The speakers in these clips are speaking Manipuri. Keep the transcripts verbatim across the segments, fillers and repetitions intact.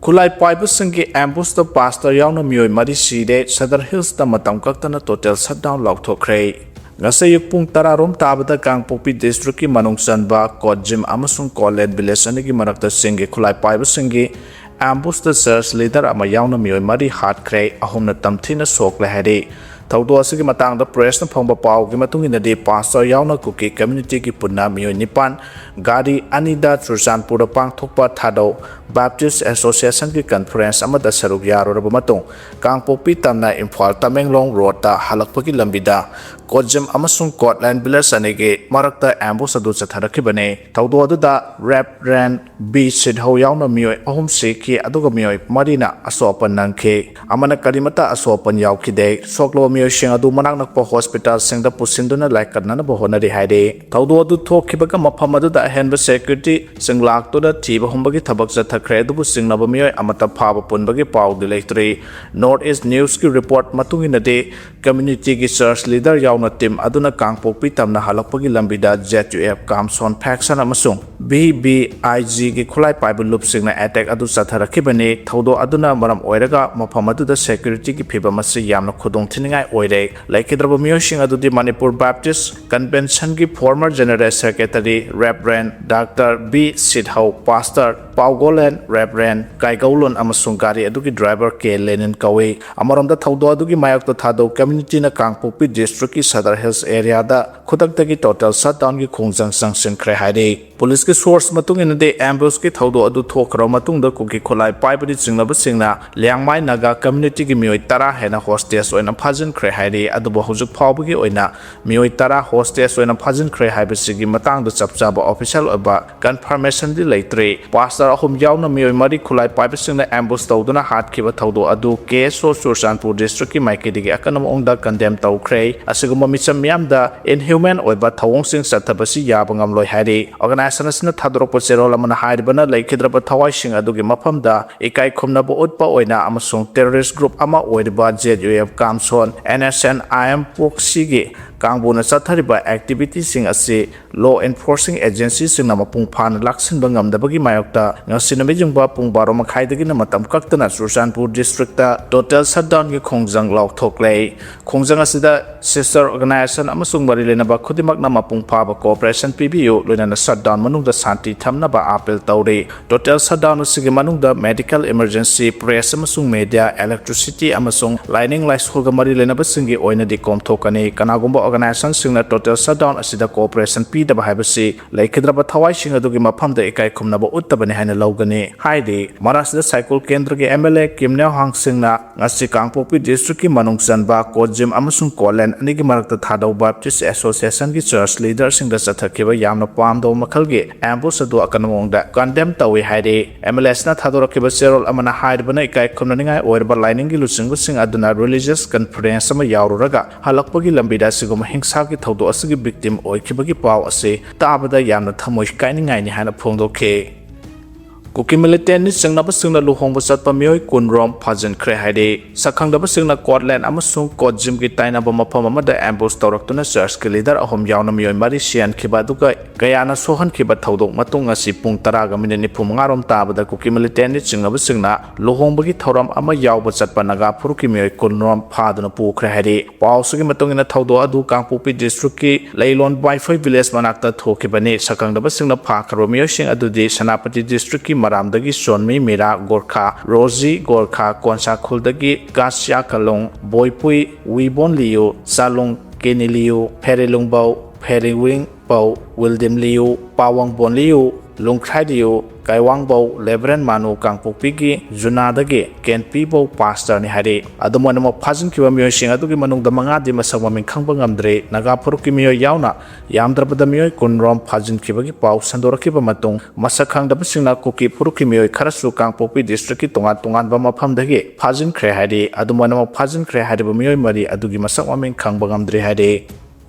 ꯈꯨꯠꯂꯥꯏ ꯄꯥꯏꯕꯁꯤꯡꯒꯤ ꯑꯦꯝꯕꯨꯁꯇ ꯄꯥꯁꯇꯔ ꯌꯥꯎꯅ ꯃꯤꯑꯣꯏ ꯃꯔꯤ ꯁꯤꯔꯦ꯫ ꯁꯗꯔ ꯍꯤꯜꯁꯇ ꯃꯇꯝ ꯀꯛꯇꯅ ꯇꯣꯇꯦꯜ ꯁꯠꯗꯥꯎꯟ ꯂꯥꯎꯊꯣꯛꯈ꯭ꯔꯦ꯫ ꯉꯁꯤ ꯑꯌꯨꯛ ꯄꯨꯡ ꯇꯔꯥ ꯔꯣꯝ ꯇꯥꯕꯗ ꯀꯥꯡꯄꯣꯛꯄꯤ ꯗꯤꯁꯇ꯭ꯔꯤꯛꯀꯤ ꯃꯅꯨꯡ ꯆꯟꯕ ꯀꯣꯠꯖꯤꯝ ꯑꯃꯁꯨꯡ ꯀꯣꯠꯂꯦꯟ ꯚꯤꯂꯦꯖ ꯑꯅꯤꯒꯤ ꯃꯔꯛꯇ ꯆꯤꯡꯒꯤ ꯈꯨꯠꯂꯥꯏ ꯄꯥꯏꯕꯁꯤꯡꯒꯤ ꯑꯦꯝꯕꯨꯁꯇ ꯆꯔꯆ ꯂꯤꯗꯔ ꯑꯃ ꯌꯥꯎꯅ ꯃꯤꯑꯣꯏ ꯃꯔꯤ ꯍꯥꯠꯈ꯭ꯔꯦ, ꯑꯍꯨꯝꯅ ꯇꯝꯊꯤꯅ ꯁꯣꯛꯂꯦ ꯍꯥꯏꯔꯤ꯫ ꯊꯧꯗꯣꯛ ꯑꯁꯤꯒꯤ ꯃꯇꯥꯡꯗ ꯄ꯭ꯔꯦꯁꯅ ꯐꯪꯕ ꯄꯥꯎꯒꯤ ꯃꯇꯨꯡ ꯏꯟꯅꯗꯤ, ꯄꯥꯁꯇꯔ ꯌꯥꯎꯅ ꯀꯨꯀꯤ ꯀꯝꯃ꯭ꯌꯨꯅꯤꯇꯤꯒꯤ ꯄꯨꯟꯅ ꯃꯤꯑꯣꯏ ꯅꯤꯄꯥꯟ ꯒꯥꯔꯤ ꯑꯅꯤꯗ ꯆꯨꯔꯆꯥꯟꯄꯨꯔꯗ ꯄꯥꯡꯊꯣꯛꯄ ꯊꯥꯗꯧ ꯕꯥꯞꯇꯤꯁ ꯑꯦꯁꯣꯁꯤꯌꯦꯁꯟꯒꯤ ꯀꯟꯐꯔꯦꯟꯁ ꯑꯃꯗ ꯁꯔꯨꯛ ꯌꯥꯔꯨꯔꯕ ꯃꯇꯨꯡ, ꯀꯥꯡꯄꯣꯛꯄꯤ ꯇꯝꯅ ꯏꯝꯐꯥꯜ ꯇꯃꯦꯡꯂꯣꯡ ꯔꯣꯗꯇ ꯍꯜꯂꯛꯄꯒꯤ ꯂꯝꯕꯤꯗ ꯀꯣꯠꯖꯤꯝ ꯑꯃꯁꯨꯡ ꯀꯣꯠꯂꯦꯟ ꯚꯤꯂꯦꯖ ꯑꯅꯤꯒꯤ ꯃꯔꯛꯇ ꯑꯦꯝꯕꯨꯁ ꯑꯗꯨ ꯆꯠꯊꯔꯛꯈꯤꯕꯅꯤ꯫ ꯊꯧꯗꯣꯛ ꯑꯗꯨꯗ ꯔꯦꯚꯔꯦꯟ ꯕꯤ ꯁꯤꯠꯍꯧ ꯌꯥꯎꯅ ꯃꯤꯑꯣꯏ ꯑꯍꯨꯝ ꯁꯤꯈꯤ, ꯑꯗꯨꯒ ꯃꯤꯑꯣꯏ ꯃꯔꯤꯅ ꯑꯁꯣꯛ ꯑꯄꯟ ꯅꯪꯈꯤ꯫ ꯑꯃꯅ ꯀꯔꯤꯃꯠꯇ ꯑꯁꯣꯛ ꯑꯄꯟ ꯌꯥꯎꯈꯤꯗꯦ꯫ ꯁꯣꯛꯂꯕ ꯃꯤꯑꯣꯏꯁꯤꯡ ꯑꯗꯨ ꯃꯅꯥꯛ ꯅꯛꯄ ꯍꯣꯁꯄꯤꯇꯥꯜꯁꯤꯡꯗ ꯄꯨꯁꯤꯟꯗꯨꯅ ꯂꯥꯏꯀꯠꯅꯅꯕ ꯍꯣꯠꯅꯔꯤ ꯍꯥꯏꯔꯤ꯫ ꯊꯧꯗꯣꯛ ꯑꯗꯨ ꯊꯣꯛꯈꯤꯕꯒ ꯃꯐꯝ ꯑꯗꯨꯗ ꯑꯍꯦꯟꯕ ꯁꯦꯀ꯭ꯌꯨꯔꯤꯇꯤꯁꯤꯡ ꯂꯥꯛꯇꯨꯅ ꯊꯤꯕ ꯍꯨꯝꯕꯒꯤ ꯊꯕꯛ ꯆꯠꯊꯈ꯭ꯔꯦ, ꯑꯗꯨꯕꯨ ꯆꯤꯡꯅꯕ ꯃꯤꯑꯣꯏ ꯑꯃꯠꯇ ꯐꯥꯕ ꯄꯨꯟꯕꯒꯤ ꯄꯥꯎꯗꯤ ꯂꯩꯇ꯭ꯔꯤ꯫ ꯅꯣꯔꯠ ꯏꯁ ꯅ꯭ꯌꯨꯁꯀꯤ ꯔꯤꯄꯣꯔꯠ ꯃꯇꯨꯡ ꯏꯟꯅꯗꯤ, ꯀꯝꯃ꯭ꯌꯨꯅꯤꯇꯤꯒꯤ ꯆꯔꯆ ꯂꯤꯗꯔ ꯌꯥꯎꯅ ꯇꯤꯝ ꯑꯗꯨꯅ ꯀꯥꯡꯄꯣꯛꯄꯤ ꯇꯝꯅ ꯍꯜꯂꯛꯄꯒꯤ ꯂꯝꯕꯤꯗ ꯖꯦꯠ ꯌꯨ ꯑꯦꯐ ꯀꯥꯝꯁꯣꯟ ꯐꯦꯛꯁꯟ ꯑꯃꯁꯨꯡ ꯚꯤ ꯚꯤ ꯑꯥꯏ ꯖꯤꯒꯤ ꯈꯨꯠꯂꯥꯏ ꯄꯥꯏꯕ ꯂꯨꯞꯁꯤꯡꯅ ꯑꯦꯇꯦꯛ ꯑꯗꯨ ꯆꯠꯊꯔꯛꯈꯤꯕꯅꯤ꯫ ꯊꯧꯗꯣꯛ ꯑꯗꯨꯅ ꯃꯔꯝ ꯑꯣꯏꯔꯒ ꯃꯐꯝ ꯑꯗꯨꯗ ꯁꯦꯀ꯭ꯌꯨꯔꯤꯇꯤꯒꯤ ꯐꯤꯚꯝ ꯑꯁꯤ ꯌꯥꯝꯅ ꯈꯨꯗꯣꯡꯊꯤꯅꯤꯡꯉꯥꯏ ꯑꯣꯏꯔꯦ꯫ ꯂꯩꯈꯤꯗ꯭ꯔꯕ ꯃꯤꯑꯣꯏꯁꯤꯡ ꯑꯗꯨꯗꯤ ꯃꯅꯤꯄꯨꯔ ꯕꯥꯞꯇꯤꯁ ꯀꯟꯚꯦꯟꯁꯟꯒꯤ former general secretary reverend doctor B Sithou, pastor Paogolen reverend Kaigoulun ꯑꯃꯁꯨꯡ ꯒꯥꯔꯤ ꯑꯗꯨꯒꯤ ꯗ꯭ꯔꯥꯏꯚꯔ ꯀꯦ ꯂꯦꯅꯤꯟ ꯀꯧꯏ꯫ ꯑꯃꯔꯣꯝꯗ, ꯊꯧꯗꯣꯛ ꯑꯗꯨꯒꯤ ꯃꯥꯌꯣꯛꯇ ꯊꯥꯗꯧ ꯀꯝꯃ꯭ꯌꯨꯅꯤꯇꯤꯅ ꯀꯥꯡꯄꯣꯛꯄꯤ ꯗꯤꯁꯇ꯭ꯔꯤꯛꯀꯤ ꯁꯗꯔ ꯍꯤꯜꯁ ꯑꯦꯔꯤꯌꯥꯗ ꯈꯨꯗꯛꯇꯒꯤ ꯇꯣꯇꯦꯜ ꯁꯠꯗꯥꯎꯟꯒꯤ ꯈꯣꯡꯖꯪ ꯆꯪꯁꯤꯟꯈ꯭ꯔꯦ ꯍꯥꯏꯔꯤ꯫ ꯄꯨꯂꯤꯁꯀꯤ ꯁꯣꯔꯁ ꯃꯇꯨꯡ ꯏꯟꯅꯗꯤ, ꯑꯦꯝꯕꯨꯁꯀꯤ ꯊꯧꯗꯣꯛ ꯑꯗꯨ ꯊꯣꯛꯈ꯭ꯔꯕ ꯃꯇꯨꯡꯗ ꯀꯨꯀꯤ ꯈꯨꯠꯂꯥꯏ ꯄꯥꯏꯕꯗꯤ ꯆꯤꯡꯅꯕꯁꯤꯡꯅ ꯂꯤꯌꯥꯡꯃꯥꯏ ꯅꯥꯒꯥ ꯀꯝꯃ꯭ꯌꯨꯅꯤꯇꯤꯒꯤ ꯃꯤꯑꯣꯏ ꯇꯔꯥ ꯍꯦꯟꯅ ꯍꯣꯁꯇꯦꯖ ꯑꯣꯏꯅ ꯐꯥꯖꯤꯟꯈ꯭ꯔꯦ ꯍꯥꯏꯔꯤ꯫ ꯑꯗꯨꯕꯨ ꯍꯧꯖꯤꯛ ꯐꯥꯎꯕꯒꯤ ꯑꯣꯏꯅ ꯃꯤꯑꯣꯏ ꯇꯔꯥ ꯍꯣꯁꯇꯦꯖ ꯑꯣꯏꯅ ꯐꯥꯖꯤꯟꯈ꯭ꯔꯦ ꯍꯥꯏꯕꯁꯤꯒꯤ ꯃꯇꯥꯡꯗ ꯆꯞ ꯆꯥꯕ ꯑꯣꯐꯤꯁꯤꯌꯦꯜ ꯑꯣꯏꯕ ꯀꯟꯐꯔꯃꯦꯁꯟꯗꯤ ꯂꯩꯇ꯭ꯔꯤ꯫ ꯄꯥꯁꯇꯔ ꯑꯍꯨꯝ ꯌꯥꯎꯅ ꯃꯤꯑꯣꯏ ꯃꯔꯤ ꯈꯨꯠꯂꯥꯏ ꯄꯥꯏꯕꯁꯤꯡꯅ ꯑꯦꯝꯕꯨꯁ ꯇꯧꯗꯨꯅ ꯍꯥꯠꯈꯤꯕ ꯊꯧꯗꯣꯛ ꯑꯗꯨ ꯀꯦ ꯑꯦꯁ ꯑꯣ ꯆꯨꯔꯆꯥꯟꯄꯨꯔ ꯗꯤꯁꯇ꯭ꯔꯤꯛꯀꯤ ꯃꯥꯏꯀꯩꯗꯒꯤ ꯑꯀꯟꯕ ꯃꯑꯣꯡꯗ ꯀꯟꯗꯦꯝ ꯇꯧꯈ꯭ꯔꯦ꯫ ꯑꯁꯤꯒꯨꯝꯕ ꯃꯤꯆꯝ ꯃꯤꯌꯥꯝꯗ ꯏꯟꯍ꯭ꯌꯨꯃꯦꯟ ꯑꯣꯏꯕ ꯊꯧꯑꯣꯡꯁꯤꯡ ꯆꯠꯊꯕꯁꯤ ꯌꯥꯕ ꯉꯝꯂꯣꯏ ꯍꯥꯏꯔꯤ꯫ ꯑꯣꯔꯒꯅꯥꯏꯖꯦꯁꯟ ꯑꯁꯤꯅ ꯊꯥꯗꯣꯔꯛꯄ ꯆꯦꯔꯣꯜ ꯑꯃꯅ ꯍꯥꯏꯔꯤꯕꯅ, ꯂꯩꯈꯤꯗ꯭ꯔꯕ ꯊꯋꯥꯏꯁꯤꯡ ꯑꯗꯨꯒꯤ ꯃꯐꯝꯗ ꯏꯀꯥꯏ ꯈꯨꯝꯅꯕ ꯎꯠꯄ ꯑꯣꯏꯅ ꯑꯃꯁꯨꯡ ꯇꯦꯔꯣꯔꯤꯁ ꯒ꯭ꯔꯨꯞ ꯑꯃ ꯑꯣꯏꯔꯤꯕ Z U F Kamson, N S N I M ꯄ꯭ꯔꯣꯛꯁꯤꯒꯤ ꯀꯥꯡꯕꯨꯅ ꯆꯠꯊꯔꯤꯕ activityꯁꯤꯡ ꯑꯁꯤ law enforcing agencyꯁꯤꯡꯅ ꯃꯄꯨꯡ ꯐꯥꯅ ꯂꯥꯛꯁꯤꯟꯕ ꯉꯝꯗꯕꯒꯤ ꯃꯥꯌꯣꯛꯇ ꯉꯁꯤ ꯅꯨꯃꯤꯠ ꯌꯨꯡꯕ ꯄꯨꯡ ꯕꯥꯔꯣ ꯃꯈꯥꯏꯗꯒꯤꯅ ꯃꯇꯝ ꯀꯛꯇꯅ ꯆꯨꯔꯆꯥꯟꯄꯨꯔ districtꯇ total shutdownꯒꯤ ꯈꯣꯡꯖꯪ ꯂꯥꯎꯊꯣꯛꯂꯦ꯫ ꯈꯣꯡꯖꯪ ꯑꯁꯤꯗ sister organisation ꯑꯃꯁꯨꯡ ꯃꯔꯤ ꯂꯩꯅꯕ ꯈꯨꯗꯤꯡꯃꯛꯅ ꯃꯄꯨꯡ ꯐꯥꯕ cooperation ꯄꯤꯕꯤꯌꯨ, ꯂꯣꯏꯅꯅ shutdown ꯃꯅꯨꯡꯗ ꯁꯥꯟꯇꯤ ꯊꯝꯅꯕ appeal ꯇꯧꯔꯤ꯫ Total shutdown ꯑꯁꯤꯒꯤ ꯃꯅꯨꯡꯗ medical emergency, press ꯑꯃꯁꯨꯡ media, electricity ꯑꯃꯁꯨꯡ ꯂꯥꯏꯅꯤꯡ ꯂꯥꯏꯁꯣꯜꯒ ꯃꯔꯤ ꯂꯩꯅꯕꯁꯤꯡꯒꯤ ꯑꯣꯏꯅꯗꯤ ꯀꯣꯝꯊꯣꯛꯀꯅꯤ꯫ ꯀꯅꯥꯒꯨꯝꯕ organisationꯁꯤꯡꯅ total shutdown ꯑꯁꯤꯗ cooperation ꯄꯤꯗꯕ ꯍꯥꯏꯕꯁꯤ ꯂꯩꯈꯤꯗ꯭ꯔꯕ ꯊꯋꯥꯏꯁꯤꯡ ꯑꯗꯨꯒꯤ ꯃꯐꯝꯗ ꯏꯀꯥꯏ ꯈꯨꯝꯅꯕ ꯎꯠꯇꯕꯅꯤ ꯍꯥꯏꯅ ꯂꯧꯒꯅꯤ ꯍꯥꯏꯔꯤ꯫ ꯃꯔꯛꯁꯤꯗ ꯁꯥꯏꯀꯨꯜ ꯀꯦꯟꯗ꯭ꯔꯒꯤ MLA ꯀꯤꯝ ꯅ꯭ꯌꯣ ꯍꯥꯡ ꯁꯤꯡꯅ ꯉꯁꯤ ꯀꯥꯡꯄꯣꯛꯄꯤ districtꯀꯤ ꯃꯅꯨꯡ ꯆꯟꯕ ꯀꯣꯠꯖꯤꯝ ꯑꯃꯁꯨꯡ ꯀꯣꯠꯂꯦꯟ ꯑꯅꯤꯒꯤ ꯃꯔꯛꯇ ꯊꯥꯗꯧ Baptist Associationꯒꯤ church leaderꯁꯤꯡꯗ ꯆꯠꯊꯈꯤꯕ ꯌꯥꯝꯅ ꯄꯥꯝꯗꯕ ꯃꯈꯜꯒꯤ ambush ꯑꯗꯨ ꯑꯀꯟꯕ ꯃꯑꯣꯡꯗ condemn ꯇꯧꯏ ꯍꯥꯏꯔꯤ꯫ MLAꯁꯤꯅ ꯊꯥꯗꯣꯔꯛꯈꯤꯕ ꯆꯦꯔꯣꯜ ꯑꯃꯅ ꯍꯥꯏꯔꯤꯕꯅ ꯏꯀꯥꯏ ꯈꯨꯝꯅꯅꯤꯡꯉꯥꯏ ꯑꯣꯏꯔꯕ ꯂꯥꯏꯅꯤꯡꯒꯤ ꯂꯨꯆꯤꯡꯕꯁꯤꯡ ꯑꯗꯨꯅ religious conference ꯑꯃ ꯌꯥꯎꯔꯨꯔꯒ ꯍꯜꯂꯛꯄꯒꯤ ꯂꯝꯕꯤꯗ ꯑꯁꯤꯒꯨꯝꯕ ꯍꯤꯡꯁꯥꯒꯤ ꯊꯧꯗꯣꯛ ꯑꯁꯤꯒꯤ victim ꯑꯣꯏꯈꯤꯕꯒꯤ ꯄꯥꯎ ꯑꯁꯤ ꯇꯥꯕꯗ ꯌꯥꯝꯅ ꯊꯃꯣꯏ ꯀꯥꯏꯅꯤꯡꯉꯥꯏꯅꯤ ꯍꯥꯏꯅ ꯐꯣꯡꯗꯣꯛꯈꯤ꯫ ꯀꯨꯀꯤ militant ꯆꯤꯡꯅꯕꯁꯤꯡꯅ ꯂꯨꯍꯣꯡꯕ ꯆꯠꯄ ꯃꯤꯑꯣꯏ ꯀꯨꯟꯔꯣꯝ ꯐꯥꯖꯤꯟꯈ꯭ꯔꯦ ꯍꯥꯏꯔꯤ꯫ ꯁꯛꯈꯪꯗꯕꯁꯤꯡꯅ ꯀꯣꯠꯂꯦꯟ ꯑꯃꯁꯨꯡ ꯀꯣꯠꯖꯤꯝꯒꯤ ꯇꯥꯏꯅꯕ ꯃꯐꯝ ꯑꯃꯗ ambush ꯇꯧꯔꯛꯇꯨꯅ churchꯀꯤ leader ꯑꯍꯨꯝ ꯌꯥꯎꯅ ꯃꯤꯑꯣꯏ ꯃꯔꯤ ꯁꯤꯍꯟꯈꯤꯕ ꯑꯗꯨꯒ ꯀꯌꯥꯅ ꯁꯣꯛꯍꯟꯈꯤꯕ ꯊꯧꯗꯣꯛ ꯃꯇꯨꯡ ꯉꯁꯤ ꯄꯨꯡ ꯇꯔꯥꯒ ꯃꯤꯅꯤꯠ ꯅꯤꯐꯨ ꯃꯉꯥ ꯔꯣꯝ ꯇꯥꯕꯗ ꯀꯨꯀꯤ militant ꯆꯤꯡꯅꯕꯁꯤꯡꯅ ꯂꯨꯍꯣꯡꯕꯒꯤ ꯊꯧꯔꯝ ꯑꯃ ꯌꯥꯎꯕ ꯆꯠꯄ ꯅꯥꯒꯥ ꯐꯨꯔꯨꯞꯀꯤ ꯃꯤꯑꯣꯏ ꯀꯨꯟꯔꯣꯝ ꯐꯥꯗꯨꯅ ꯄꯨꯈ꯭ꯔꯦ ꯍꯥꯏꯔꯤ꯫ ꯄꯥꯎꯁꯤꯒꯤ ꯃꯇꯨꯡ ꯏꯟꯅ ꯊꯧꯗꯣꯛ ꯑꯗꯨ ꯀꯥꯡꯄꯣꯛꯄꯤ districtꯀꯤ ꯂꯩꯂꯣꯟ ꯕꯥꯏꯐꯩ village ꯃꯅꯥꯛꯇ ꯊꯣꯛꯈꯤꯕꯅꯤ꯫ ꯁꯛꯈꯪꯗꯕꯁꯤꯡꯅ ꯐꯥꯈ꯭ꯔꯕ ꯃꯤꯑꯣꯏꯁꯤꯡ ꯑꯗꯨꯗꯤ ꯁꯦꯅꯥꯄꯇꯤ districtꯀꯤ ꯃꯔꯥꯝꯗꯒꯤ ꯆꯣꯟꯃꯤ ꯃꯤꯔꯥ ꯒꯣꯔꯈꯥ, ꯔꯣꯖꯤ ꯒꯣꯔꯈꯥ, ꯀꯣꯟꯁꯥꯈꯨꯜꯗꯒꯤ ꯀꯥꯁꯤꯌꯥ ꯀꯂꯣꯡ, ꯕꯣꯏꯄꯨꯏ, ꯋꯤꯕꯣꯟ ꯂꯤꯌꯨ, ꯆꯥꯂꯨꯡ ꯀꯦꯅꯤ ꯂꯤꯌꯨ, ꯐꯦꯔꯦꯂꯨꯡꯕꯧ, ꯐꯦꯔꯤꯋꯤꯡ ꯄꯧ, ꯋꯤꯜꯗꯤꯝ ꯂꯤꯌꯨ, ꯄꯥꯋꯪꯕꯣꯟ ꯂꯤꯌꯨ, ꯂꯨꯡꯈ꯭ꯔꯥꯏ ꯂꯤꯌꯨ, ꯀꯥꯏꯋꯥꯡꯕꯧ, ꯂꯦꯕꯔꯦꯟ ꯃꯥꯅꯨ ꯀꯥꯡꯄꯣꯛꯄꯤꯒꯤ ꯖꯨꯅꯥꯗꯒꯤ ꯀꯦꯟꯄꯤꯕꯧ ꯄꯥꯁꯇꯔꯅꯤ ꯍꯥꯏꯔꯤ꯫ ꯑꯗꯨꯝ ꯑꯣꯏꯅꯃꯛ ꯐꯥꯖꯤꯟꯈꯤꯕ ꯃꯤꯑꯣꯏꯁꯤꯡ ꯑꯗꯨꯒꯤ ꯃꯅꯨꯡꯗ ꯃꯉꯥꯗꯤ ꯃꯁꯛ ꯃꯃꯤꯡ ꯈꯪꯕ ꯉꯝꯗ꯭ꯔꯤ꯫ ꯅꯥꯒꯥ ꯐꯨꯔꯨꯞꯀꯤ ꯃꯤꯑꯣꯏ ꯌꯥꯎꯅ ꯌꯥꯝꯗ꯭ꯔꯕꯗ ꯃꯤꯑꯣꯏ ꯀꯨꯟꯔꯣꯝ ꯐꯥꯖꯤꯟꯈꯤꯕꯒꯤ ꯄꯥꯎ ꯁꯟꯗꯣꯔꯛꯈꯤꯕ ꯃꯇꯨꯡ ꯃꯁꯛ ꯈꯪꯗꯕꯁꯤꯡꯅ ꯀꯨꯀꯤ ꯐꯨꯔꯨꯞꯀꯤ ꯃꯤꯑꯣꯏ ꯈꯔꯁꯨ ꯀꯥꯡꯄꯣꯛꯄꯤ districtꯀꯤ ꯇꯣꯉꯥꯟ ꯇꯣꯉꯥꯟꯕ ꯃꯐꯝꯗꯒꯤ ꯐꯥꯖꯤꯟꯈ꯭ꯔꯦ ꯍꯥꯏꯔꯤ꯫ ꯑꯗꯨꯝ ꯑꯣꯏꯅꯃꯛ ꯐꯥꯖꯤꯟꯈ꯭ꯔꯦ ꯍꯥꯏꯔꯤꯕ ꯃꯤꯑꯣꯏ ꯃꯔꯤ ꯑꯗꯨꯒꯤ ꯃꯁꯛ ꯃꯃꯤꯡ ꯈꯪꯕ ꯉꯝꯗ꯭ꯔꯤ ꯍꯥꯏꯔꯤ꯫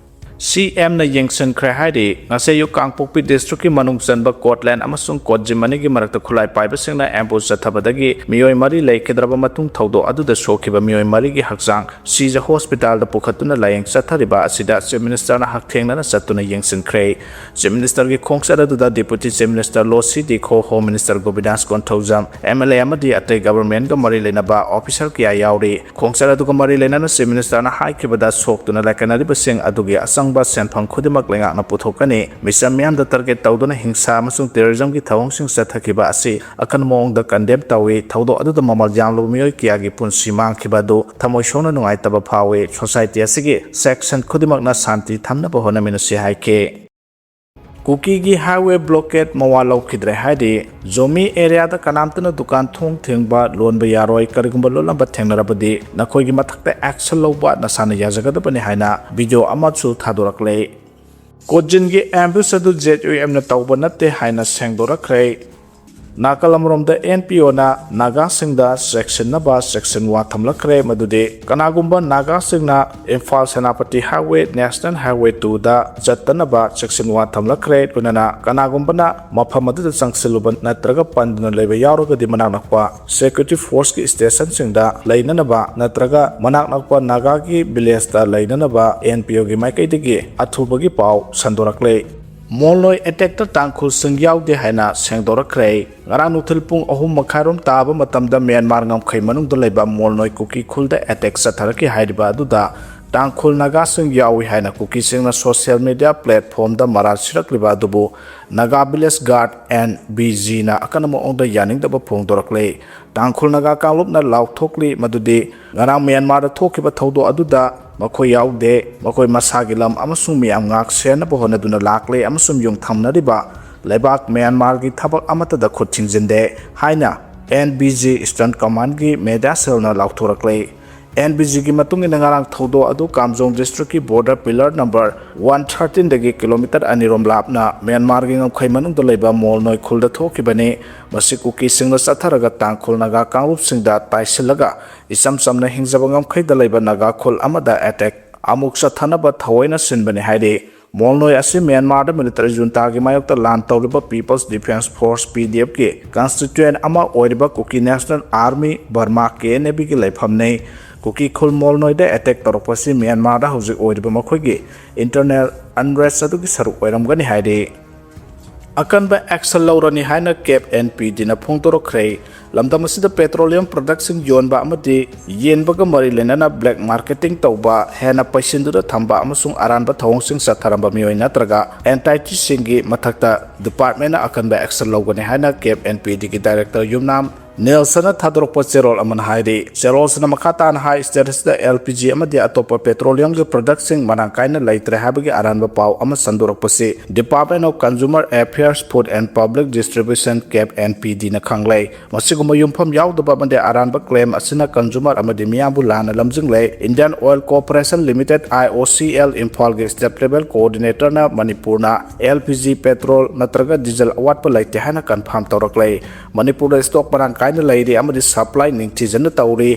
ꯁꯤ ꯑꯦꯝꯅ ꯌꯦꯡꯁꯤꯟꯈ꯭ꯔꯦ ꯍꯥꯏꯔꯤ꯫ ꯉꯁꯤ ꯑꯌꯨꯛ ꯀꯥꯡꯄꯣꯛꯄꯤ ꯗꯤꯁꯇ꯭ꯔꯤꯛꯀꯤ ꯃꯅꯨꯡ ꯆꯟꯕ ꯀꯣꯠꯂꯦꯟ ꯑꯃꯁꯨꯡ ꯀꯣꯠꯖꯤꯝ ꯑꯅꯤꯒꯤ ꯃꯔꯛꯇ ꯈꯨꯠꯂꯥꯏ ꯄꯥꯏꯕꯁꯤꯡꯅ ꯑꯦꯝꯕꯨꯁ ꯆꯠꯊꯕꯗꯒꯤ ꯃꯤꯑꯣꯏ ꯃꯔꯤ ꯂꯩꯈꯤꯗ꯭ꯔꯕ ꯃꯇꯨꯡ ꯊꯧꯗꯣꯛ ꯑꯗꯨꯗ ꯁꯣꯛꯈꯤꯕ ꯃꯤꯑꯣꯏ ꯃꯔꯤꯒꯤ ꯍꯛꯆꯥꯡ ꯁꯤꯖ ꯍꯣꯁꯄꯤꯇꯥꯜꯗ ꯄꯨꯈꯠꯇꯨꯅ ꯂꯥꯌꯦꯡ ꯆꯠꯊꯔꯤꯕ ꯑꯁꯤꯗ ꯆꯤꯐ ꯃꯤꯅꯤꯁꯇꯔꯅ ꯍꯛꯊꯦꯡꯅꯅ ꯆꯠꯇꯨꯅ ꯌꯦꯡꯁꯤꯟꯈ꯭ꯔꯦ꯫ ꯆꯤꯐ ꯃꯤꯅꯤꯁꯇꯔꯒꯤ ꯈꯣꯡꯆꯠ ꯑꯗꯨꯗ deputy chief minister Losii Dikho, home minister Govindas Konthoujam, M L A ꯑꯃꯗꯤ ꯑꯇꯩ ꯒꯕꯔꯟꯃꯦꯟꯠꯀ ꯃꯔꯤ ꯂꯩꯅꯕ ꯑꯣꯐꯤꯁꯔ ꯀꯌꯥ ꯌꯥꯎꯔꯤ꯫ ꯈꯣꯡꯆꯠ ꯑꯗꯨꯒ ꯃꯔꯤ ꯂꯩꯅꯅ ꯆꯤꯐ ꯃꯤꯅꯤꯁꯇꯔꯅ ꯍꯥꯏꯈꯤꯕꯗ, ꯁꯣꯛꯇꯨꯅ ꯂꯥꯏꯀꯠꯅꯔꯤꯕꯁꯤꯡ ꯑꯗꯨꯒꯤ ꯑꯆꯪꯕ ꯁꯦꯟꯐꯝ ꯈꯨꯗꯤꯡꯃꯛ ꯂꯩꯉꯥꯛꯅ ꯄꯨꯊꯣꯛꯀꯅꯤ꯫ ꯃꯤꯆꯝ ꯃꯤꯌꯥꯝꯗ ꯇꯥꯔꯒꯦꯠ ꯇꯧꯗꯨꯅ ꯍꯤꯡꯁꯥ ꯑꯃꯁꯨꯡ ꯇꯦꯔꯣꯔꯤꯖꯝꯒꯤ ꯊꯧꯑꯣꯡꯁꯤꯡ ꯆꯠꯊꯈꯤꯕ ꯑꯁꯤ ꯑꯀꯟꯕ ꯃꯑꯣꯡꯗ ꯀꯟꯗꯦꯝ ꯇꯧꯏ꯫ ꯊꯧꯗꯣꯛ ꯑꯗꯨꯗ ꯃꯃꯜ ꯌꯥꯝꯂꯕ ꯃꯤꯑꯣꯏ ꯀꯌꯥꯒꯤ ꯄꯨꯟꯁꯤ ꯃꯥꯡꯈꯤꯕ ꯑꯗꯨ ꯊꯃꯣꯏ ꯁꯣꯛꯅ ꯅꯨꯡꯉꯥꯏꯇꯕ ꯐꯥꯎꯏ꯫ ꯁꯣꯁꯥꯏꯇꯤ ꯑꯁꯤꯒꯤ ꯁꯦꯛꯁꯟ ꯈꯨꯗꯤꯡꯃꯛꯅ ꯁꯥꯟꯇꯤ ꯊꯝꯅꯕ ꯍꯣꯠꯅꯃꯤꯟꯅꯁꯤ ꯍꯥꯏꯈꯤ꯫ ꯀꯨꯀꯤꯒꯤ ꯍꯥꯏꯋꯦ ꯕ꯭ꯂꯣꯀꯦꯠ ꯃꯋꯥ ꯂꯧꯈꯤꯗ꯭ꯔꯦ ꯍꯥꯏꯔꯤ꯫ ꯖꯣꯃꯤ ꯑꯦꯔꯤꯌꯥꯗ ꯀꯅꯥꯝꯇꯅ ꯗꯨꯀꯥꯟ ꯊꯣꯡ ꯊꯤꯡꯕ, ꯂꯣꯟꯕ ꯌꯥꯔꯣꯏ, ꯀꯔꯤꯒꯨꯝꯕ ꯂꯣꯜꯂꯝꯕ ꯊꯦꯡꯅꯔꯕꯗꯤ ꯅꯈꯣꯏꯒꯤ ꯃꯊꯛꯇ ꯑꯦꯛꯁꯟ ꯂꯧꯕ ꯅꯁꯥꯅ ꯌꯥꯖꯒꯗꯕꯅꯤ ꯍꯥꯏꯅ ꯚꯤꯗꯤꯑꯣ ꯑꯃꯁꯨ ꯊꯥꯗꯣꯔꯛꯂꯦ꯫ ꯀꯣꯖꯤꯟꯒꯤ ꯑꯦꯝꯕꯨꯁ ꯑꯗꯨ ꯖꯦꯠ ꯌꯨ ꯑꯦꯝꯅ ꯇꯧꯕ ꯅꯠꯇꯦ ꯍꯥꯏꯅ ꯁꯦꯡꯗꯣꯔꯛꯈ꯭ꯔꯦ꯫ ꯅꯥꯀꯜ ꯑꯃꯔꯣꯝꯗ ꯑꯦꯟ ꯄꯤ ꯑꯣꯅ ꯅꯥꯒꯥꯁꯤꯡꯗ ꯆꯦꯛꯁꯤꯟꯅꯕ ꯆꯦꯛꯁꯤꯟ ꯋꯥ ꯊꯝꯂꯛꯈ꯭ꯔꯦ, ꯃꯗꯨꯗꯤ ꯀꯅꯥꯒꯨꯝꯕ ꯅꯥꯒꯥꯁꯤꯡꯅ Imphal Senapati highway, national highway ꯇꯨꯗ ꯆꯠꯇꯅꯕ ꯆꯦꯛꯁꯤꯟ ꯋꯥ ꯊꯝꯂꯛꯈ꯭ꯔꯦ꯫ ꯂꯣꯏꯅꯅ ꯀꯅꯥꯒꯨꯝꯕꯅ ꯃꯐꯝ ꯑꯗꯨꯗ ꯆꯪꯁꯤꯜꯂꯨꯕ ꯅꯠꯇ꯭ꯔꯒ ꯄꯟꯗꯨꯅ ꯂꯩꯕ ꯌꯥꯎꯔꯒꯗꯤ ꯃꯅꯥꯛ ꯅꯛꯄ ꯁꯦꯀ꯭ꯌꯨꯔꯤꯇꯤ ꯐꯣꯔꯁꯀꯤ ꯁ꯭ꯇꯦꯁꯟꯁꯤꯡꯗ ꯂꯩꯅꯅꯕ ꯅꯠꯇ꯭ꯔꯒ ꯃꯅꯥꯛ ꯅꯛꯄ ꯅꯥꯒꯥꯒꯤ ꯚꯤꯂꯦꯖꯇ ꯂꯩꯅꯅꯕ ꯑꯦꯟ ꯄꯤ ꯑꯣꯒꯤ ꯃꯥꯏꯀꯩꯗꯒꯤ ꯑꯊꯨꯕꯒꯤ ꯄꯥꯎ ꯁꯟꯗꯣꯔꯛꯂꯦ꯫ ꯃꯣꯜꯅꯣꯏ ꯑꯦꯇꯦꯛꯇ ꯇꯥꯡꯈꯨꯜꯁꯤꯡ ꯌꯥꯎꯗꯦ ꯍꯥꯏꯅ ꯁꯦꯡꯗꯣꯔꯛꯈ꯭ꯔꯦ꯫ ꯉꯔꯥꯡ ꯅꯨꯡꯊꯤꯜ ꯄꯨꯡ ꯑꯍꯨꯝ ꯃꯈꯥꯏꯔꯣꯝ ꯇꯥꯕ ꯃꯇꯝꯗ ꯃ꯭ꯌꯥꯟꯃꯥꯔ ꯉꯝꯈꯩ ꯃꯅꯨꯡꯗ ꯂꯩꯕ ꯃꯣꯜꯅꯣꯏ ꯀꯨꯀꯤ ꯈꯨꯜꯗ ꯑꯦꯇꯦꯛ ꯆꯠꯊꯔꯛꯈꯤ ꯍꯥꯏꯔꯤꯕ ꯑꯗꯨꯗ ꯇꯥꯡꯈꯨꯜ ꯅꯥꯒꯥꯁꯤꯡ ꯌꯥꯎꯏ ꯍꯥꯏꯅ ꯀꯨꯀꯤꯁꯤꯡꯅ ꯁꯣꯁꯤꯌꯦꯜ ꯃꯤꯗꯤꯌꯥ ꯄ꯭ꯂꯦꯠꯐꯣꯝꯗ ꯃꯔꯥꯜ ꯁꯤꯔꯛꯂꯤꯕ ꯑꯗꯨꯕꯨ ꯅꯥꯒꯥ ꯚꯤꯂꯦꯖ ꯒꯥꯔꯗ, ꯑꯦꯟ ꯚꯤ ꯖꯤꯅ ꯑꯀꯟꯕ ꯃꯑꯣꯡꯗ ꯌꯥꯅꯤꯡꯗꯕ ꯐꯣꯡꯗꯣꯔꯛꯂꯦ꯫ ꯇꯥꯡꯈꯨꯜ ꯅꯥꯒꯥ ꯀꯥꯡꯂꯨꯞꯅ ꯂꯥꯎꯊꯣꯛꯂꯤ ꯃꯗꯨꯗꯤ ꯉꯔꯥꯡ ꯃ꯭ꯌꯥꯟꯃꯥꯔꯗ ꯊꯣꯛꯈꯤꯕ ꯊꯧꯗꯣꯛ ꯑꯗꯨꯗ ꯃꯈꯣꯏ ꯌꯥꯎꯗꯦ, ꯃꯈꯣꯏ ꯃꯁꯥꯒꯤ ꯂꯝ ꯑꯃꯁꯨꯡ ꯃꯤꯌꯥꯝ ꯉꯥꯛ ꯁꯦꯟꯅꯕ ꯍꯣꯠꯅꯗꯨꯅ ꯂꯥꯛꯂꯦ ꯑꯃꯁꯨꯡ ꯌꯨꯝ ꯊꯝꯅꯔꯤꯕ ꯂꯩꯕꯥꯛ ꯃ꯭ꯌꯥꯟꯃꯥꯔꯒꯤ ꯊꯕꯛ ꯑꯃꯠꯇꯗ ꯈꯨꯠ ꯊꯤꯡꯖꯤꯟꯗꯦ ꯍꯥꯏꯅ ꯑꯦꯟ ꯚꯤ ꯖꯤ ꯏꯁꯇꯔꯟ ꯀꯃꯥꯟꯒꯤ ꯃꯦꯗꯤꯌꯥ ꯁꯦꯜꯅ ꯂꯥꯎꯊꯣꯔꯛꯂꯦ꯫ ꯑꯦꯟ ꯚꯤ ꯖꯤꯒꯤ ꯃꯇꯨꯡ ꯏꯟꯅ ꯉꯔꯥꯡ ꯊꯧꯗꯣꯛ ꯑꯗꯨ ꯀꯥꯝꯖꯣꯡ ꯗꯤꯁꯇ꯭ꯔꯤꯛꯀꯤ ꯕꯣꯔꯗꯔ ꯄꯤꯂꯔ ꯅꯝꯕꯔ ꯋꯥꯟ ꯊꯥꯔꯇꯤꯟꯗꯒꯤ ꯀꯤꯂꯣꯃꯤꯇꯔ ꯑꯅꯤꯔꯣꯝ ꯂꯥꯞꯅ ꯃ꯭ꯌꯥꯟꯃꯥꯔꯒꯤ ꯉꯝꯈꯩ ꯃꯅꯨꯡꯗ ꯂꯩꯕ ꯃꯣꯜꯅꯣꯏ ꯈꯨꯜꯗ ꯊꯣꯛꯈꯤꯕꯅꯤ꯫ ꯃꯁꯤ ꯀꯨꯀꯤꯁꯤꯡꯅ ꯆꯠꯊꯔꯒ ꯇꯥꯡꯈꯨꯜ ꯅꯥꯒꯥ ꯀꯥꯡꯂꯨꯞꯁꯤꯡꯗ ꯇꯥꯏꯁꯤꯜꯂꯒ ꯏꯆꯝ ꯆꯝꯅ ꯍꯤꯡꯖꯕ ꯉꯝꯈꯩꯗ ꯂꯩꯕ ꯅꯥꯒꯥ ꯈꯨꯜ ꯑꯃꯗ ꯑꯦꯇꯦꯛ ꯑꯃꯨꯛ ꯆꯠꯊꯅꯕ ꯊꯑꯣꯏꯅ ꯁꯤꯟꯕꯅꯤ ꯍꯥꯏꯔꯤ꯫ ꯃꯣꯜꯅꯣꯏ ꯑꯁꯤ ꯃ꯭ꯌꯥꯟꯃꯥꯔꯗ ꯃꯤꯂꯤꯇꯔꯤ ꯖꯨꯟꯇꯥꯒꯤ ꯃꯥꯌꯣꯛꯇ ꯂꯥꯟ ꯇꯧꯔꯤꯕ People's Defence Force, P D F ꯀꯤ ꯀꯟꯁꯇꯤꯇ꯭ꯌꯨꯌꯦꯟ ꯑꯃ ꯑꯣꯏꯔꯤꯕ Kuki national army, Burma, K N A ꯒꯤ ꯂꯩꯐꯝꯅꯤ꯫ ꯀꯨꯀꯤ ꯈꯨꯜ ꯃꯣꯜꯅꯣꯏꯗ ꯑꯦꯇꯦꯛ ꯇꯧꯔꯛꯄꯁꯤ ꯃ꯭ꯌꯥꯟꯃꯥꯔꯗ ꯍꯧꯖꯤꯛ ꯑꯣꯏꯔꯤꯕ ꯃꯈꯣꯏꯒꯤ ꯏꯟꯇꯔꯅꯦꯜ ꯑꯟꯔꯦꯁ ꯑꯗꯨꯒꯤ ꯁꯔꯨꯛ ꯑꯣꯏꯔꯝꯒꯅꯤ ꯍꯥꯏꯔꯤ꯫ ꯑꯀꯟꯕ ꯑꯦꯛꯁꯟ ꯂꯧꯔꯅꯤ ꯍꯥꯏꯅ ꯀꯦꯞ ꯑꯦꯟ ꯄꯤ ꯗꯤꯅ ꯐꯣꯡꯗꯣꯔꯛꯈ꯭ꯔꯦ꯫ ꯂꯝꯗꯝ ꯑꯁꯤꯗ ꯄꯦꯇ꯭ꯔꯣꯂꯤꯌꯝ ꯄ꯭ꯔꯗꯛꯁꯤꯡ ꯌꯣꯟꯕ ꯑꯃꯗꯤ ꯌꯦꯟꯕꯒ ꯃꯔꯤ ꯂꯩꯅꯅ ꯕ꯭ꯂꯦꯛ ꯃꯥꯔꯀꯦꯇꯤꯡ ꯇꯧꯕ, ꯍꯦꯟꯅ ꯄꯩꯁꯤꯟꯗꯨꯅ ꯊꯝꯕ ꯑꯃꯁꯨꯡ ꯑꯔꯥꯟꯕ ꯊꯧꯑꯣꯡꯁꯤꯡ ꯆꯠꯊꯔꯝꯕ ꯃꯤꯑꯣꯏ ꯅꯠꯇ꯭ꯔꯒ ꯑꯦꯟꯇꯥꯏꯇꯤꯁꯤꯡꯒꯤ ꯃꯊꯛꯇ ꯗꯤꯄꯥꯔꯠꯃꯦꯟꯅ ꯑꯀꯟꯕ ꯑꯦꯛꯁꯟ ꯂꯧꯒꯅꯤ ꯍꯥꯏꯅ ꯀꯦꯞ ꯑꯦꯟ ꯄꯤ ꯗꯤꯒꯤ ꯗꯥꯏꯔꯦꯛꯇꯔ ꯌꯨꯝꯅꯥꯝ ꯅꯦꯜꯁꯟꯅ ꯊꯥꯗꯣꯔꯛꯄ ꯆꯦꯔꯣꯜ ꯑꯃꯅ ꯍꯥꯏꯔꯤ꯫ ꯆꯦꯔꯣꯜꯁꯤꯅ ꯃꯈꯥ ꯇꯥꯅ ꯍꯥꯏ, ꯁ꯭ꯇꯦꯠ ꯑꯁꯤꯗ L P G ꯑꯃꯗꯤ ꯑꯇꯣꯞꯄ ꯄꯦꯇ꯭ꯔꯣꯂꯤꯌꯝꯒꯤ ꯄ꯭ꯔꯗꯛꯁꯤꯡ ꯃꯔꯥꯡ ꯀꯥꯏꯅ ꯂꯩꯇ꯭ꯔꯦ ꯍꯥꯏꯕꯒꯤ ꯑꯔꯥꯟꯕ ꯄꯥꯎ ꯑꯃ ꯁꯟꯗꯣꯔꯛꯄꯁꯤ Department of Consumer Affairs, Food and Public Distribution, ꯀꯦꯞ ꯑꯦꯟ ꯄꯤ ꯗꯤꯅ ꯈꯪꯂꯦ꯫ ꯃꯁꯤꯒꯨꯝꯕ ꯌꯨꯝꯐꯝ ꯌꯥꯎꯗꯕ ꯑꯃꯗꯤ ꯑꯔꯥꯟꯕ ꯀ꯭ꯂꯦꯝ ꯑꯁꯤꯅ ꯀꯟꯖꯨꯃꯔ ꯑꯃꯗꯤ ꯃꯤꯌꯥꯝꯕꯨ ꯂꯥꯟꯅ ꯂꯝꯖꯤꯡꯂꯦ꯫ Indian Oil Corporation Limited, I O C L, ꯏꯝꯐꯥꯜꯒꯤ ꯁ꯭ꯇꯦꯠ ꯂꯦꯚꯦꯜ ꯀꯣꯑꯣꯔꯗꯤꯅꯦꯇꯔꯅ ꯃꯅꯤꯄꯨꯔꯅ L P G ꯄꯦꯇ꯭ꯔꯣꯜ ꯅꯠꯇ꯭ꯔꯒ ꯗꯤꯖꯜ ꯑꯋꯥꯠꯄ ꯂꯩꯇꯦ ꯍꯥꯏꯅ ꯀꯟꯐꯥꯔꯝ ꯇꯧꯔꯛꯂꯦ꯫ ꯃꯅꯤꯄꯨꯔꯗ ꯁ꯭ꯇꯣꯛ ꯃꯔꯥꯡ ꯀꯥꯏꯅ ꯂꯩꯔꯤ ꯑꯃꯗꯤ ꯁꯄ꯭ꯂꯥꯏ ꯅꯤꯡꯊꯤꯖꯅ ꯇꯧꯔꯤ꯫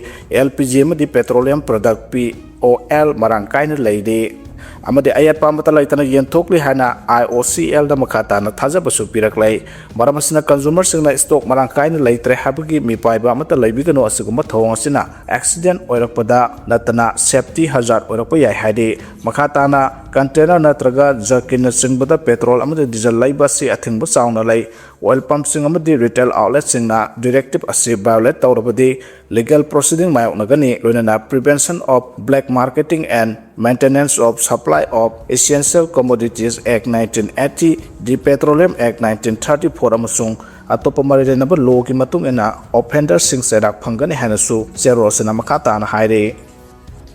L P G ꯑꯃꯗꯤ petroleum product, P O L, ꯃꯔꯥꯡ ꯀꯥꯏꯅ ꯂꯩꯔꯤ ꯑꯃꯗꯤ ꯑꯌꯦꯠꯄ ꯑꯃꯠꯇ ꯂꯩꯇꯅ ꯌꯦꯟꯊꯣꯛꯂꯤ ꯍꯥꯏꯅ I O C L ꯗ ꯃꯈꯥ ꯇꯥꯅ ꯊꯥꯖꯕꯁꯨ ꯄꯤꯔꯛꯂꯦ꯫ ꯃꯔꯝ ꯑꯁꯤꯅ ꯀꯟꯖꯨꯃꯔꯁꯤꯡꯅ ꯁ꯭ꯇꯣꯛ ꯃꯔꯥꯡ ꯀꯥꯏꯅ ꯂꯩꯇ꯭ꯔꯦ ꯍꯥꯏꯕꯒꯤ ꯃꯤꯄꯥꯏꯕ ꯑꯃꯠꯇ ꯂꯩꯕꯤꯒꯅꯨ꯫ ꯑꯁꯤꯒꯨꯝꯕ ꯊꯧꯑꯣꯡ ꯑꯁꯤꯅ ꯑꯦꯛꯁꯤꯗꯦꯟ ꯑꯣꯏꯔꯛꯄꯗ ꯅꯠꯇꯅ ꯁꯦꯐꯇꯤ ꯍꯖꯥꯔꯗ ꯑꯣꯏꯔꯛꯄ ꯌꯥꯏ ꯍꯥꯏꯔꯤ꯫ ꯃꯈꯥ ꯇꯥꯅ ꯀꯟꯇꯦꯅꯔ ꯅꯠꯇ꯭ꯔꯒ ꯖꯔꯀꯤꯟꯅꯆꯤꯡꯕꯗ ꯄꯦꯇ꯭ꯔꯣꯜ ꯑꯃꯗꯤ ꯗꯤꯖꯜ ꯂꯩꯕ ꯑꯁꯤ ꯑꯊꯤꯡꯕ ꯆꯥꯎꯅ ꯂꯩ꯫ ꯑꯣꯏꯜ ꯄꯝꯁꯤꯡ ꯑꯃꯗꯤ ꯔꯤꯇꯦꯜ ꯑꯥꯎꯠꯂꯦꯠꯁꯤꯡꯅ ꯗꯤꯔꯦꯛꯇꯤꯞ ꯑꯁꯤ ꯚꯥꯏꯑꯣꯂꯦꯠ ꯇꯧꯔꯕꯗꯤ ꯂꯤꯒꯦꯜ ꯄ꯭ꯔꯣꯁꯤꯗꯤꯡ ꯃꯥꯌꯣꯛꯅꯒꯅꯤ, ꯂꯣꯏꯅꯅ Prevention of Black Marketing and Maintenance of Supply of Essential Commodities Act nineteen eighty, the Petroleum Act nineteen thirty-four ꯑꯃꯁꯨꯡ ꯑꯇꯣꯞꯄ ꯃꯔꯤ ꯂꯩꯅꯕ ꯂꯣꯒꯤ ꯃꯇꯨꯡ ꯏꯟꯅ ꯑꯣꯐꯦꯟꯗꯔꯁꯤꯡ ꯆꯩꯔꯥꯛ ꯐꯪꯒꯅꯤ ꯍꯥꯏꯅꯁꯨ ꯆꯦꯔꯣꯜꯁꯤꯅ ꯃꯈꯥ ꯇꯥꯅ ꯍꯥꯏꯔꯤ꯫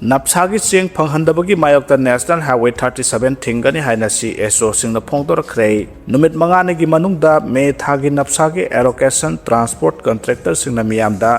ꯅꯞꯁꯥꯒꯤ ꯆꯦꯡ ꯐꯪꯍꯟꯗꯕꯒꯤ ꯃꯥꯌꯣꯛꯇ National Highway thirty seven ꯊꯤꯡꯒꯅꯤ ꯍꯥꯏꯅ C S O ꯁꯤꯡꯅ ꯐꯣꯡꯗꯣꯔꯛꯈ꯭ꯔꯦ꯫ ꯅꯨꯃꯤꯠ ꯃꯉꯥꯅꯤꯒꯤ ꯃꯅꯨꯡꯗ ꯃꯦ ꯊꯥꯒꯤ ꯅꯞꯁꯥꯒꯤ allocation transport contractor ꯁꯤꯡꯅ ꯃꯤꯌꯥꯝꯗ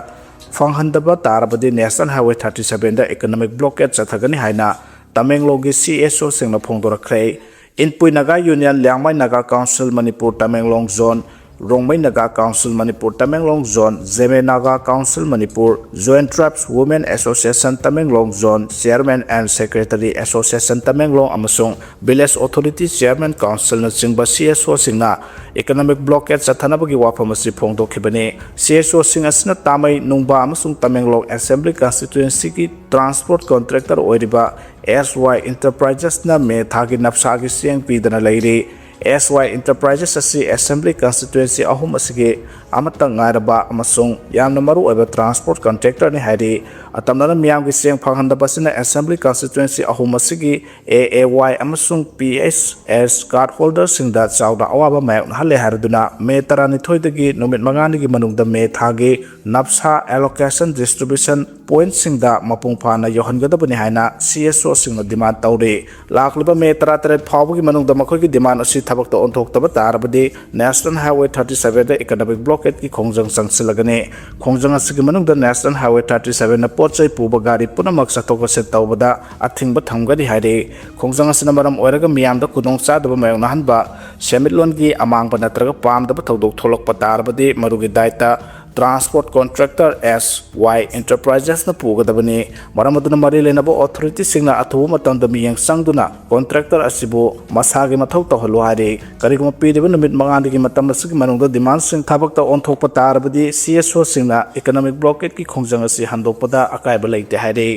ꯐꯪꯍꯟꯗꯕ ꯇꯥꯔꯕꯗꯤ National Highway thirty seven ꯗ economic blockade ꯆꯠꯊꯒꯅꯤ ꯍꯥꯏꯅ ꯇꯃꯦꯡꯂꯣꯡꯒꯤ C S O ꯁꯤꯡꯅ ꯐꯣꯡꯗꯣꯔꯛꯈ꯭ꯔꯦ꯫ Inpui Naga union, Liangmei Naga council Manipur Tamenglong zone, Rongmei Naga Council Manipur Tamenglong Zone, Zeme Naga Council Manipur, Joint Tribes Women Association Tamenglong Zone, Chairman and Secretary Association Tamenglong ꯑꯃꯁꯨꯡ Village Authority Chairman Councilꯅꯆꯤꯡꯕ C S Oꯁꯤꯡꯅ economic blockade ꯆꯠꯊꯅꯕꯒꯤ ꯋꯥꯐꯝ ꯑꯁꯤ ꯐꯣꯡꯗꯣꯛꯈꯤꯕꯅꯤ꯫ C S Oꯁꯤꯡ ꯑꯁꯤꯅ ꯇꯥꯃꯩ, ꯅꯨꯡꯕꯥ ꯑꯃꯁꯨꯡ ꯇꯃꯦꯡꯂꯣꯡ Assembly Constituencyꯒꯤ transport contractor ꯑꯣꯏꯔꯤꯕ S Y Enterprisesꯅ ꯃꯦ ꯊꯥꯒꯤ ꯅꯞꯁꯥꯒꯤ ꯆꯦꯡ ꯄꯤꯗꯅ ꯂꯩꯔꯤ꯫ S Y Enterprises ꯑꯁꯤ Assembly Constituency ꯑꯍꯨꯝ ꯑꯁꯤꯒꯤ ꯑꯃꯠꯇ ꯉꯥꯏꯔꯕ ꯑꯃꯁꯨꯡ ꯌꯥꯝꯅ ꯃꯔꯨꯑꯣꯏꯕ transport contractorꯅꯤ ꯍꯥꯏꯔꯤ꯫ ꯑꯇꯝꯅꯅ ꯃꯤꯌꯥꯝꯒꯤ ꯆꯦꯡ ꯐꯪꯍꯟꯗꯕ ꯑꯁꯤꯅ Assembly Constituency ꯑꯍꯨꯝ ꯑꯁꯤꯒꯤ A A Y ꯑꯃꯁꯨꯡ P H S card holderꯁꯤꯡꯗ ꯆꯥꯎꯅ ꯑꯋꯥꯕ ꯃꯥꯌꯣꯛꯅꯍꯜꯂꯦ ꯍꯥꯏꯔꯗꯨꯅ ꯃꯦ ꯇꯔꯥꯅꯤꯊꯣꯏꯗꯒꯤ ꯅꯨꯃꯤꯠ ꯃꯉꯥꯅꯤꯒꯤ ꯃꯅꯨꯡꯗ ꯃꯦ ꯊꯥꯒꯤ ꯅꯞꯁꯥ allocation distribution pointꯁꯤꯡꯗ ꯃꯄꯨꯡ ꯐꯥꯅ ꯌꯧꯍꯟꯒꯗꯕꯅꯤ ꯍꯥꯏꯅ C S Oꯁꯤꯡꯅ demand ꯇꯧꯔꯤ꯫ ꯂꯥꯛꯂꯤꯕ ꯃꯦ ꯇꯔꯥꯇꯔꯦꯠ ꯐꯥꯎꯕꯒꯤ ꯃꯅꯨꯡꯗ ꯃꯈꯣꯏꯒꯤ demand ꯑꯁꯤ ꯊꯕꯛꯇ ꯑꯣꯟꯊꯣꯛꯇꯕ ꯇꯥꯔꯕꯗꯤ National Highway thirty sevenꯗ economic blockadeꯀꯤ ꯈꯣꯡꯖꯪ ꯆꯪꯁꯤꯜꯂꯒꯅꯤ꯫ ꯈꯣꯡꯖꯪ ꯑꯁꯤꯒꯤ ꯃꯅꯨꯡꯗ National Highway thirty sevenꯅ ꯄꯣꯠ ꯆꯩ ꯄꯨꯕ ꯒꯥꯔꯤ ꯄꯨꯝꯅꯃꯛ ꯆꯠꯊꯣꯛ ꯆꯠꯁꯤꯟ ꯇꯧꯕꯗ ꯑꯊꯤꯡꯕ ꯊꯝꯒꯅꯤ ꯍꯥꯏꯔꯤ꯫ ꯈꯣꯡꯖꯪ ꯑꯁꯤꯅ ꯃꯔꯝ ꯑꯣꯏꯔꯒ ꯃꯤꯌꯥꯝꯗ ꯈꯨꯗꯣꯡꯆꯥꯗꯕ ꯃꯥꯌꯣꯛꯅꯍꯟꯕ, ꯁꯦꯟꯃꯤꯠꯂꯣꯟꯒꯤ ꯑꯃꯥꯡꯕ ꯅꯠꯇ꯭ꯔꯒ ꯄꯥꯝꯗꯕ ꯊꯧꯗꯣꯛ ꯊꯣꯛꯂꯛꯄ ꯇꯥꯔꯕꯗꯤ ꯃꯗꯨꯒꯤ ꯗꯥꯏꯇ transport contractor S Y Enterprisesꯅ ꯄꯨꯒꯗꯕꯅꯤ꯫ ꯃꯔꯝ ꯑꯗꯨꯅ ꯃꯔꯤ ꯂꯩꯅꯕ authorityꯁꯤꯡꯅ ꯑꯊꯨꯕ ꯃꯇꯝꯗ ꯃꯤꯠꯌꯦꯡ ꯆꯪꯗꯨꯅ contractor ꯑꯁꯤꯕꯨ ꯃꯁꯥꯒꯤ ꯃꯊꯧ ꯇꯧꯍꯜꯂꯨ ꯍꯥꯏꯔꯤ꯫ ꯀꯔꯤꯒꯨꯝꯕ ꯄꯤꯔꯤꯕ ꯅꯨꯃꯤꯠ ꯃꯉꯥꯅꯤꯒꯤ ꯃꯇꯝ ꯑꯁꯤꯒꯤ ꯃꯅꯨꯡꯗ demandꯁꯤꯡ ꯊꯕꯛꯇ ꯑꯣꯟꯊꯣꯛꯄ ꯇꯥꯔꯕꯗꯤ C S Oꯁꯤꯡꯅ economic blockadeꯀꯤ ꯈꯣꯡꯖꯪ ꯑꯁꯤ ꯍꯟꯗꯣꯛꯄꯗ ꯑꯀꯥꯏꯕ ꯂꯩꯇꯦ ꯍꯥꯏꯔꯤ꯫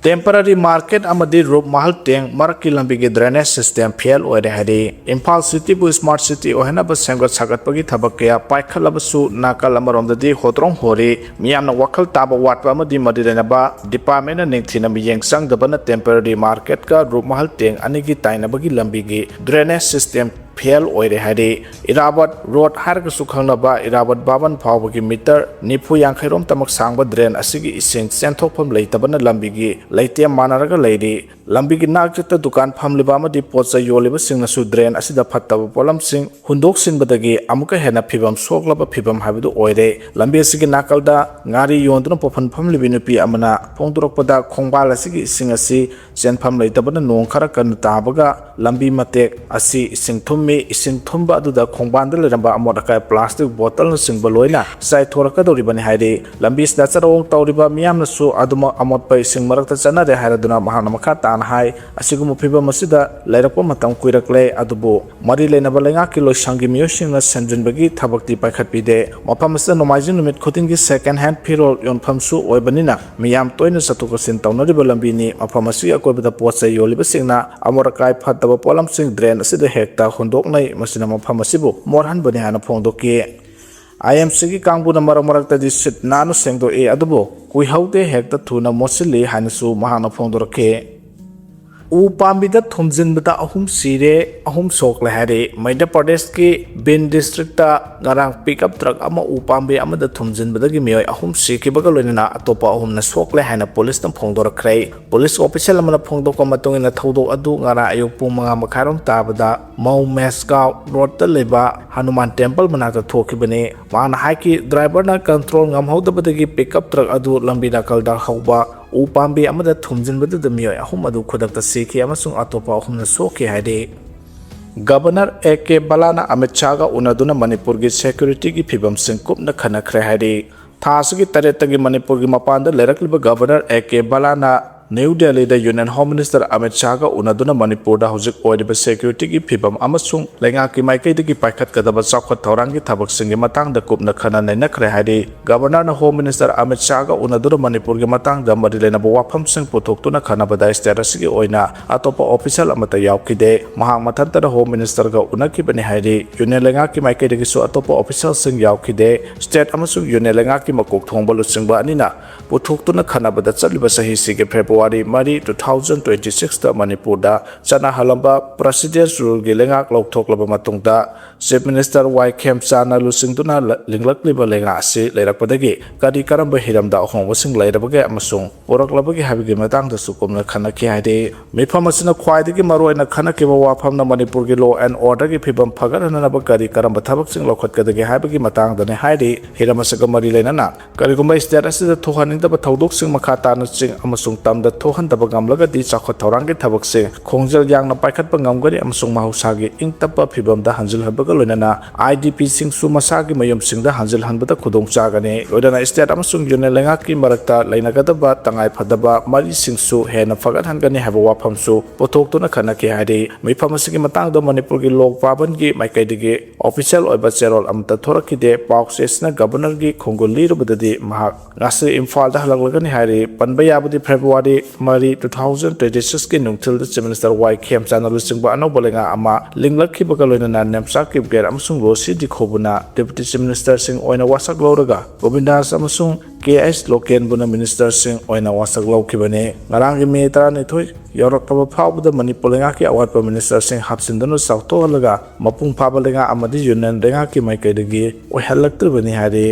Temporary market ꯑꯃꯗꯤ ꯔꯨꯞ ꯃꯍꯜ ꯇꯦꯡ ꯃꯔꯛꯀꯤ ꯂꯝꯕꯤꯒꯤ drainage system fail ꯑꯣꯏꯔꯦ ꯍꯥꯏꯔꯤ꯫ ꯏꯝꯐꯥꯜ cityꯕꯨ smart city ꯑꯣꯏꯍꯟꯅꯕ ꯁꯦꯝꯒꯠ ꯁꯥꯒꯠꯄꯒꯤ ꯊꯕꯛ ꯀꯌꯥ ꯄꯥꯏꯈꯠꯂꯕꯁꯨ ꯅꯥꯀꯜ ꯑꯃꯔꯣꯝꯗꯗꯤ ꯍꯣꯇ꯭ꯔꯣꯡ ꯍꯣꯔꯤ꯫ ꯃꯤꯌꯥꯝꯅ ꯋꯥꯈꯜ ꯇꯥꯕ ꯋꯥꯠꯄ ꯑꯃꯗꯤ ꯃꯔꯤ ꯂꯩꯅꯕ departmentꯅ ꯅꯤꯡꯊꯤꯅ ꯃꯤꯠꯌꯦꯡ ꯆꯪꯗꯕꯅ temporary marketꯀ ꯔꯨꯞ ꯃꯍꯜ ꯇꯦꯡ ꯑꯅꯤꯒꯤ ꯇꯥꯏꯅꯕꯒꯤ ꯂꯝꯕꯤꯒꯤ drainage system fail ꯑꯣꯏꯔꯦ ꯍꯥꯏꯔꯤ꯫ ꯏꯔꯥꯕꯠ road ꯍꯥꯏꯔꯒꯁꯨ ꯈꯪꯅꯕ ꯏꯔꯥꯕꯠ ꯕꯥꯕꯟ ꯐꯥꯎꯕꯒꯤ meter ꯅꯤꯐꯨ ꯌꯥꯡꯈꯩꯔꯣꯝꯇꯃꯛ ꯁꯥꯡꯕ drain ꯑꯁꯤꯒꯤ ꯏꯁꯤꯡ ꯆꯦꯟꯊꯣꯛꯐꯝ ꯂꯩꯇꯕꯅ ꯂꯝꯕꯤꯒꯤ ꯂꯩꯇꯦꯝ ꯃꯥꯟꯅꯔꯒ ꯂꯩꯔꯤ꯫ ꯂꯝꯕꯤꯒꯤ ꯅꯥꯛꯆꯠꯇ ꯗꯨꯀꯥꯟ ꯐꯝꯂꯤꯕ ꯑꯃꯗꯤ ꯄꯣꯠ ꯆꯩ ꯌꯣꯜꯂꯤꯕꯁꯤꯡꯅꯁꯨ drain ꯑꯁꯤꯗ ꯐꯠꯇꯕ ꯄꯣꯠꯂꯝꯁꯤꯡ ꯍꯨꯟꯗꯣꯛꯁꯤꯟꯕꯗꯒꯤ ꯑꯃꯨꯛꯀ ꯍꯦꯟꯅ ꯐꯤꯕꯝ ꯁꯣꯛꯂꯕ ꯐꯤꯕꯝ ꯍꯥꯏꯕꯗꯨ ꯑꯣꯏꯔꯦ꯫ ꯂꯝꯕꯤ ꯑꯁꯤꯒꯤ ꯅꯥꯀꯜꯗ ꯉꯥꯔꯤ ꯌꯣꯟꯗꯨꯅ ꯄꯣꯠꯐꯝ ꯐꯝꯂꯤꯕꯤ ꯅꯨꯄꯤ ꯑꯃꯅ ꯐꯣꯡꯗꯣꯔꯛꯄꯗ, ꯈꯣꯡꯕꯥꯜ ꯑꯁꯤꯒꯤ ꯏꯁꯤꯡ ꯑꯁꯤ ꯆꯦꯟꯐꯝ ꯂꯩꯇꯕꯅ ꯅꯣꯡ ꯈꯔ ꯀꯟꯅ ꯇꯥꯕꯒ ꯂꯝꯕꯤ ꯃꯇꯦꯛ ꯑꯁꯤ ꯏꯁꯤꯡ ꯊꯨꯝꯃꯤ꯫ ꯏꯁꯤꯡ ꯊꯨꯝꯕ ꯑꯗꯨꯗ ꯈꯣꯡꯕꯥꯟꯗ ꯂꯩꯔꯝꯕ ꯑꯃꯣꯠ ꯑꯀꯥꯏ plastic bottleꯅꯆꯤꯡꯕ ꯂꯣꯏꯅ ꯆꯥꯏꯊꯣꯔꯛꯀꯗꯧꯔꯤꯕꯅꯤ ꯍꯥꯏꯔꯤ꯫ ꯂꯝꯕꯤꯁꯤꯗ ꯆꯠꯊꯣꯛ ꯇꯧꯔꯤꯕ ꯃꯤꯌꯥꯝꯅꯁꯨ ꯑꯗꯨꯃꯛ ꯑꯃꯣꯠꯄ ꯏꯁꯤꯡ ꯃꯔꯛꯇ ꯆꯠꯅꯔꯦ ꯍꯥꯏꯔꯗꯨꯅ ꯃꯍꯥꯛꯅ ꯃꯈꯥ ꯇꯥꯅ ꯍꯥꯏ, ꯑꯁꯤꯒꯨꯝꯕ ꯐꯤꯕꯝ ꯑꯁꯤꯗ ꯂꯩꯔꯛꯄ ꯃꯇꯝ ꯀꯨꯏꯔꯛꯂꯦ, ꯑꯗꯨꯕꯨ ꯃꯔꯤ ꯂꯩꯅꯕ ꯂꯩꯉꯥꯛꯀꯤ ꯂꯣꯏꯁꯪꯒꯤ ꯃꯤꯑꯣꯏꯁꯤꯡꯅ ꯁꯦꯝꯖꯤꯟꯕꯒꯤ ꯊꯕꯛꯇꯤ ꯄꯥꯏꯈꯠꯄꯤꯗꯦ꯫ ꯃꯐꯝ ꯑꯁꯤꯗ ꯅꯣꯡꯃꯥꯏꯖꯤꯡ ꯅꯨꯃꯤꯠ ꯈꯨꯗꯤꯡꯒꯤ second hand ꯐꯤꯔꯣꯜ ꯌꯣꯟꯐꯝꯁꯨ ꯑꯣꯏꯕꯅꯤꯅ ꯃꯤꯌꯥꯝ ꯇꯣꯏꯅ ꯆꯠꯊꯣꯛ ꯆꯠꯁꯤꯟ ꯇꯧꯅꯔꯤꯕ ꯂꯝꯕꯤꯅꯤ꯫ ꯃꯐꯝ ꯑꯁꯤꯒꯤ ꯑꯀꯣꯏꯕꯗ ꯄꯣꯠ ꯆꯩ ꯌꯣꯜꯂꯤꯕꯁꯤꯡꯅ ꯑꯃꯣꯠ ꯑꯀꯥꯏ ꯐꯠꯇꯕ ꯄꯣꯠꯂꯝꯁꯤꯡ drain ꯑꯁꯤꯗ ꯍꯦꯛꯇ ꯍꯨꯟꯗꯣꯛꯅꯩ꯫ ꯃꯁꯤꯅ ꯃꯐꯝ ꯑꯁꯤꯕꯨ ꯃꯣꯠꯍꯟꯕꯅꯤ ꯍꯥꯏꯅ ꯐꯣꯡꯗꯣꯛꯈꯤ꯫ IMCꯒꯤ ꯀꯥꯡꯕꯨꯅ ꯃꯔꯛ ꯃꯔꯛꯇꯗꯤ ꯁꯤꯠ ꯅꯥꯟꯅ ꯁꯦꯡꯗꯣꯛꯏ, ꯑꯗꯨꯕꯨ ꯀꯨꯏꯍꯧꯗꯦ, ꯍꯦꯛꯇ ꯊꯨꯅ ꯃꯣꯠꯁꯤꯜꯂꯤ ꯍꯥꯏꯅꯁꯨ ꯃꯍꯥꯛꯅ ꯐꯣꯡꯗꯣꯔꯛꯈꯤ꯫ ꯎ ꯄꯥꯝꯕꯤꯗ ꯊꯨꯝꯖꯤꯟꯕꯗ ꯑꯍꯨꯝ ꯁꯤꯔꯦ, ꯑꯍꯨꯝ ꯁꯣꯛꯂꯦ ꯍꯥꯏꯔꯤ꯫ ꯃꯙ꯭ꯌ ꯄ꯭ꯔꯗꯦꯁꯀꯤ ꯕꯤꯟ districtꯇ ꯉꯔꯥꯡ pickup truck ꯑꯃ ꯎ ꯄꯥꯝꯕꯤ ꯑꯃꯗ ꯊꯨꯝꯖꯤꯟꯕꯗꯒꯤ ꯃꯤꯑꯣꯏ ꯑꯍꯨꯝ ꯁꯤꯈꯤꯕꯒ ꯂꯣꯏꯅꯅ ꯑꯇꯣꯞꯄ ꯑꯍꯨꯝꯅ ꯁꯣꯛꯂꯦ ꯍꯥꯏꯅ ꯄꯨꯂꯤꯁꯅ ꯐꯣꯡꯗꯣꯔꯛꯈ꯭ꯔꯦ꯫ ꯄꯨꯂꯤꯁ official ꯑꯃꯅ ꯐꯣꯡꯗꯣꯛꯄ ꯃꯇꯨꯡ ꯏꯟꯅ, ꯊꯧꯗꯣꯛ ꯑꯗꯨ ꯉꯔꯥꯡ ꯑꯌꯨꯛ ꯄꯨꯡ ꯃꯉꯥ ꯃꯈꯥꯏꯔꯣꯝ ꯇꯥꯕꯗ ꯃꯧ ꯃꯦꯁꯒꯥꯎ ꯔꯣꯗꯇ ꯂꯩꯕ ꯍꯅꯨꯃꯥꯟ temple ꯃꯅꯥꯛꯇ ꯊꯣꯛꯈꯤꯕꯅꯤ꯫ ꯃꯍꯥꯛꯅ ꯍꯥꯏꯈꯤ, driverꯅ control ꯉꯝꯍꯧꯗꯕꯗꯒꯤ pickup truck ꯑꯗꯨ ꯂꯝꯕꯤ ꯅꯥꯀꯜꯗ ꯍꯧꯕ ꯎ ꯄꯥꯝꯕꯤ ꯑꯃꯗ ꯊꯨꯝꯖꯤꯟꯕꯗꯨꯗ ꯃꯤꯑꯣꯏ ꯑꯍꯨꯝ ꯑꯗꯨ ꯈꯨꯗꯛꯇ ꯁꯤꯈꯤ ꯑꯃꯁꯨꯡ ꯑꯇꯣꯞꯄ ꯑꯍꯨꯝꯅ ꯁꯣꯛꯈꯤ ꯍꯥꯏꯔꯤ꯫ Governor A K ꯕꯂꯥꯅ ꯑꯃꯤꯠ ꯁꯥꯍꯒ ꯎꯅꯗꯨꯅ ꯃꯅꯤꯄꯨꯔꯒꯤ securityꯒꯤ ꯐꯤꯕꯝꯁꯤꯡ ꯀꯨꯞꯅ ꯈꯟꯅꯈ꯭ꯔꯦ ꯍꯥꯏꯔꯤ꯫ ꯊꯥ ꯑꯁꯤꯒꯤ ꯇꯔꯦꯠꯇꯒꯤ ꯃꯅꯤꯄꯨꯔꯒꯤ ꯃꯄꯥꯟꯗ ꯂꯩꯔꯛꯂꯤꯕ Governor A K ꯕꯂꯥꯅ ꯅ꯭ꯌꯨ ꯗꯦꯜꯂꯤꯗ Union Home Minister ꯑꯃꯤꯠ ꯁꯥꯍꯒ ꯎꯅꯗꯨꯅ ꯃꯅꯤꯄꯨꯔꯗ ꯍꯧꯖꯤꯛ ꯑꯣꯏꯔꯤꯕ securityꯒꯤ ꯐꯤꯕꯝ ꯑꯃꯁꯨꯡ ꯂꯩꯉꯥꯛꯀꯤ ꯃꯥꯏꯀꯩꯗꯒꯤ ꯄꯥꯏꯈꯠꯀꯗꯕ ꯆꯥꯎꯈꯠ ꯊꯧꯔꯥꯡꯒꯤ ꯊꯕꯛꯁꯤꯡꯒꯤ ꯃꯇꯥꯡꯗ ꯀꯨꯞꯅ ꯈꯟꯅ ꯅꯩꯅꯈ꯭ꯔꯦ ꯍꯥꯏꯔꯤ꯫ Governorꯅ Home Minister ꯑꯃꯤꯠ ꯁꯥꯍꯒ ꯎꯅꯗꯨꯅ ꯃꯅꯤꯄꯨꯔꯒꯤ ꯃꯇꯥꯡꯗ ꯃꯔꯤ ꯂꯩꯅꯕ ꯋꯥꯐꯝꯁꯤꯡ ꯄꯨꯊꯣꯛꯇꯨꯅ ꯈꯟꯅꯕꯗ state ꯑꯁꯤꯒꯤ ꯑꯣꯏꯅ ꯑꯇꯣꯞꯄ official ꯑꯃꯠꯇ ꯌꯥꯎꯈꯤꯗꯦ꯫ ꯃꯍꯥꯛ ꯃꯊꯟꯇꯅ Home Ministerꯒ ꯎꯅꯈꯤꯕꯅꯤ ꯍꯥꯏꯔꯤ꯫ Union ꯂꯩꯉꯥꯛꯀꯤ ꯃꯥꯏꯀꯩꯗꯒꯤꯁꯨ ꯑꯇꯣꯞꯄ officialꯁꯤꯡ ꯌꯥꯎꯈꯤꯗꯦ꯫ State ꯑꯃꯁꯨꯡ Union ꯂꯩꯉꯥꯛꯀꯤ ꯃꯀꯣꯛ ꯊꯣꯡꯕ ꯂꯨꯆꯤꯡꯕ ꯑꯅꯤꯅ ꯄꯨꯊꯣꯛꯇꯨꯅ ꯈꯟꯅꯕꯗ ꯆꯠꯂꯤꯕ ꯆꯍꯤꯁꯤꯒꯤ February ꯐꯦꯕ꯭ꯔꯨꯋꯥꯔꯤ ꯃꯔꯤ, two thousand twenty sixꯇ ꯃꯅꯤꯄꯨꯔꯗ ꯆꯠꯅꯍꯜꯂꯝꯕ President's Ruleꯒꯤ ꯂꯩꯉꯥꯛ ꯂꯧꯊꯣꯛꯂꯕ ꯃꯇꯨꯡꯗ, Chief Minister ꯋꯥꯏ ꯈꯦꯝꯆꯥꯟꯅ ꯂꯨꯆꯤꯡꯗꯨꯅ ꯂ-, ꯂꯤꯡꯂꯛꯂꯤꯕ ꯂꯩꯉꯥꯛ ꯑꯁꯤ ꯂꯩꯔꯛꯄꯗꯒꯤ ꯀꯔꯤ ꯀꯔꯝꯕ ꯍꯤꯔꯝꯗ ꯑꯍꯣꯡꯕꯁꯤꯡ ꯂꯩꯔꯕꯒꯦ ꯑꯃꯁꯨꯡ ꯄꯨꯔꯛꯂꯕꯒꯦ ꯍꯥꯏꯕꯒꯤ ꯃꯇꯥꯡꯗꯁꯨ ꯀꯨꯞꯅ ꯈꯟꯅꯈꯤ ꯍꯥꯏꯔꯤ꯫ ꯃꯤꯐꯝ ꯑꯁꯤꯅ ꯈ꯭ꯋꯥꯏꯗꯒꯤ ꯃꯔꯨꯑꯣꯏꯅ ꯈꯟꯅꯈꯤꯕ ꯋꯥꯐꯝꯅ ꯃꯅꯤꯄꯨꯔꯒꯤ law and orderꯒꯤ ꯐꯤꯕꯝ ꯐꯒꯠꯍꯟꯅꯕ ꯀꯔꯤ ꯀꯔꯝꯕ ꯊꯕꯛꯁꯤꯡ ꯂꯧꯈꯠꯀꯗꯒꯦ ꯍꯥꯏꯕꯒꯤ ꯃꯇꯥꯡꯗꯅꯤ ꯍꯥꯏꯔꯤ꯫ ꯍꯤꯔꯝ ꯑꯁꯤꯒ ꯃꯔꯤ ꯂꯩꯅꯅ ꯀꯔꯤꯒꯨꯝꯕ state ꯑꯁꯤꯗ ꯊꯣꯛꯍꯟꯅꯤꯡꯗꯕ ꯊꯧꯗꯣꯛꯁꯤꯡ ꯃꯈꯥ ꯇꯥꯅ ꯆꯤꯡ ꯑꯃꯁꯨꯡ ꯇꯝꯗ ꯊꯣꯛꯍꯟꯗꯕ ꯉꯝꯂꯒꯗꯤ ꯆꯥꯎꯈꯠ ꯊꯧꯔꯥꯡꯒꯤ ꯊꯕꯛꯁꯤꯡ ꯈꯣꯡꯖꯦꯜ ꯌꯥꯡꯅ ꯄꯥꯏꯈꯠꯄ ꯉꯝꯒꯅꯤ ꯑꯃꯁꯨꯡ ꯃꯍꯧꯁꯥꯒꯤ ꯏꯪ ꯇꯞꯄ ꯐꯤꯕꯝꯗ ꯍꯟꯖꯤꯜꯍꯟꯕꯒ ꯂꯣꯏꯅꯅ IDPꯁꯤꯡꯁꯨ ꯃꯁꯥꯒꯤ ꯃꯌꯨꯝꯁꯤꯡꯗ ꯍꯟꯖꯤꯜꯍꯟꯕꯗ ꯈꯨꯗꯣꯡ ꯆꯥꯒꯅꯤ꯫ ꯂꯣꯏꯅꯅ state ꯑꯃꯁꯨꯡ union ꯂꯩꯉꯥꯛꯀꯤ ꯃꯔꯛꯇ ꯂꯩꯅꯒꯗꯕ ꯇꯉꯥꯏ ꯐꯗꯕ ꯃꯔꯤꯁꯤꯡꯁꯨ ꯍꯦꯟꯅ ꯐꯒꯠꯍꯟꯒꯅꯤ ꯍꯥꯏꯕ ꯋꯥꯐꯝꯁꯨ ꯄꯨꯊꯣꯛꯇꯨꯅ ꯈꯟꯅꯈꯤ ꯍꯥꯏꯔꯤ꯫ ꯃꯤꯐꯝ ꯑꯁꯤꯒꯤ ꯃꯇꯥꯡꯗ ꯃꯅꯤꯄꯨꯔꯒꯤ ꯂꯣꯛ ꯚꯕꯟꯒꯤ ꯃꯥꯏꯀꯩꯗꯒꯤ official ꯑꯣꯏꯕ ꯆꯦꯔꯣꯜ ꯑꯃꯠꯇ ꯊꯣꯔꯛꯈꯤꯗꯦ꯫ ꯄꯥꯎ ꯆꯦꯁꯤꯅ Governorꯒꯤ ꯈꯣꯡꯒꯨꯜ ꯂꯤꯔꯨꯕꯗꯗꯤ ꯃꯍꯥꯛ ꯉꯁꯤ ꯏꯝꯐꯥꯜꯗ ꯍꯜꯂꯛꯂꯒꯅꯤ ꯍꯥꯏꯔꯤ꯫ ꯄꯟꯕ ꯌꯥꯕꯗꯤ ꯐꯦꯕ꯭ꯔꯨꯋꯥꯔꯤ ꯃꯔꯤ, two thousand twenty sixꯀꯤ ꯅꯨꯡꯊꯤꯜꯗ Chief Minister ꯋꯥꯏ ꯈꯦꯝꯆꯥꯟꯅ ꯂꯨꯆꯤꯡꯕ ꯑꯅꯧꯕ ꯂꯩꯉꯥꯛ ꯑꯃ ꯂꯤꯡꯂꯛꯈꯤꯕꯒ ꯂꯣꯏꯅꯅ ꯅꯦꯝꯆꯥ ꯀꯤꯞꯒꯦꯔ ꯑꯃꯁꯨꯡ ꯂꯣꯁꯤ ꯗꯤꯈꯣꯕꯨꯅ Deputy Chief Ministerꯁꯤꯡ ꯑꯣꯏꯅ ꯋꯥꯁꯛ ꯂꯧꯔꯒ ꯒꯣꯕꯤꯟꯗꯥꯁ ꯑꯃꯁꯨꯡ ꯀꯦ ꯑꯩꯆ ꯂꯣꯀꯦꯟꯕꯨꯅ Ministerꯁꯤꯡ ꯑꯣꯏꯅ ꯋꯥꯁꯛ ꯂꯧꯈꯤꯕꯅꯤ꯫ ꯉꯔꯥꯡꯒꯤ ꯃꯦ ꯇꯔꯥꯅꯤꯊꯣꯏ ꯌꯧꯔꯛꯂꯕ ꯐꯥꯎꯕꯗ ꯃꯅꯤꯄꯨꯔ ꯂꯩꯉꯥꯛꯀꯤ ꯑꯋꯥꯠꯄ Ministerꯁꯤꯡ ꯍꯥꯞꯆꯤꯟꯗꯨꯅ ꯆꯥꯎꯊꯣꯛꯍꯜꯂꯒ ꯃꯄꯨꯡ ꯐꯥꯕ ꯂꯩꯉꯥꯛ ꯑꯃꯗꯤ union ꯂꯩꯉꯥꯛꯀꯤ ꯃꯥꯏꯀꯩꯗꯒꯤ ꯑꯣꯏꯍꯜꯂꯛꯇ꯭ꯔꯤꯕꯅꯤ ꯍꯥꯏꯔꯤ꯫